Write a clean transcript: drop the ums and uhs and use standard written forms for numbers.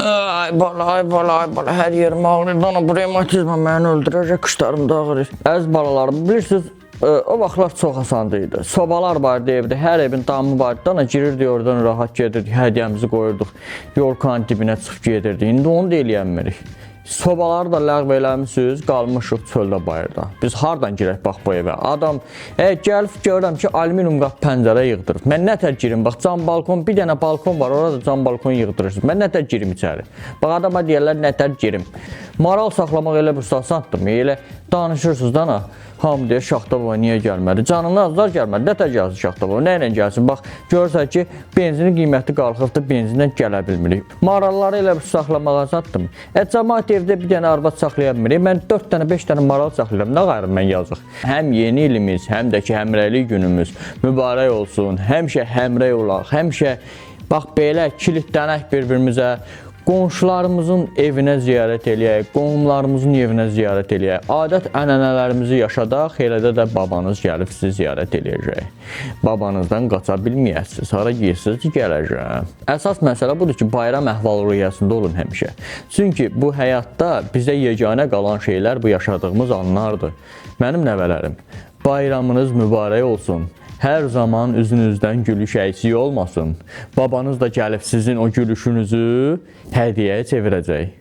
Ay bala, ay bala, ay bala, hər yerim ağrıyır. Dana, bu revmatizma məni öldürəcək, qışlarım da ağrıyır. Əziz balalarım, bilirsiniz, o vaxtlar çox asan idi. Sobalar vardı evdə, hər evin damı vardı. Dana girirdik oradan rahat gedirdik, hədiyyəmizi qoyurduq. Yorqanın dibinə çıxıb gedirdik. İndi onu da eləyənmirik. Sobaları da ləğv eləmisiniz, qalmışıq çöldə bayırda. Biz hardan girək bax bu evə? Adam gəlib görürəm ki, alüminium qap pəncərə yığdırıb. Mən nə tər girim? Bax cam balkon, bir dənə balkon var, orada cam balkon yığdırırsınız. Mən nə tər girim içəri? Bax adama deyirlər nə tər girim. Maral saxlamaq elə bir asandır. Elə danışırsınız dana. Hamı deyir Şaxta baba niyə gəlmədi? Canına azlar gəlmədi. Nə tər gəlsin Şaxta baba? Nə ilə gəlsin? Bax görürsən ki, benzinin qiyməti qalxıbdır, benzindən gələ bilmirik. Maralları elə bir saxlamaq asandır. Cəmaət evdə bir dənə arvad saxlaya bilmir. Mən 4 dənə, 5 dənə maral saxlayıram. Nə qayrı mən yazıq. Həm yeni ilimiz, həm də ki həmrəylik günümüz mübarək olsun. Həmişə həmrəy olaq. Həmişə bax belə kilidlənək bir-birimizə. Qonşularımızın evinə ziyarət eləyək, qohumlarımızın evinə ziyarət eləyək. Adət ənənələrimizi yaşadaq, elədə də babanız gəlib sizi ziyarət eləyəcək. Babanızdan qaça bilməyəsiniz. Hara gedirsiniz ki, gələcəm. Əsas məsələ budur ki, bayram əhval-ruhiyyəsində olun həmişə. Çünki bu həyatda bizə yeganə qalan şeylər bu yaşadığımız anlardır. Mənim nəvələrim, bayramınız mübarək olsun. Hər zaman üzünüzdən gülüş əksik olmasın. Babanız da gəlib sizin o gülüşünüzü hədiyyəyə çevirəcək.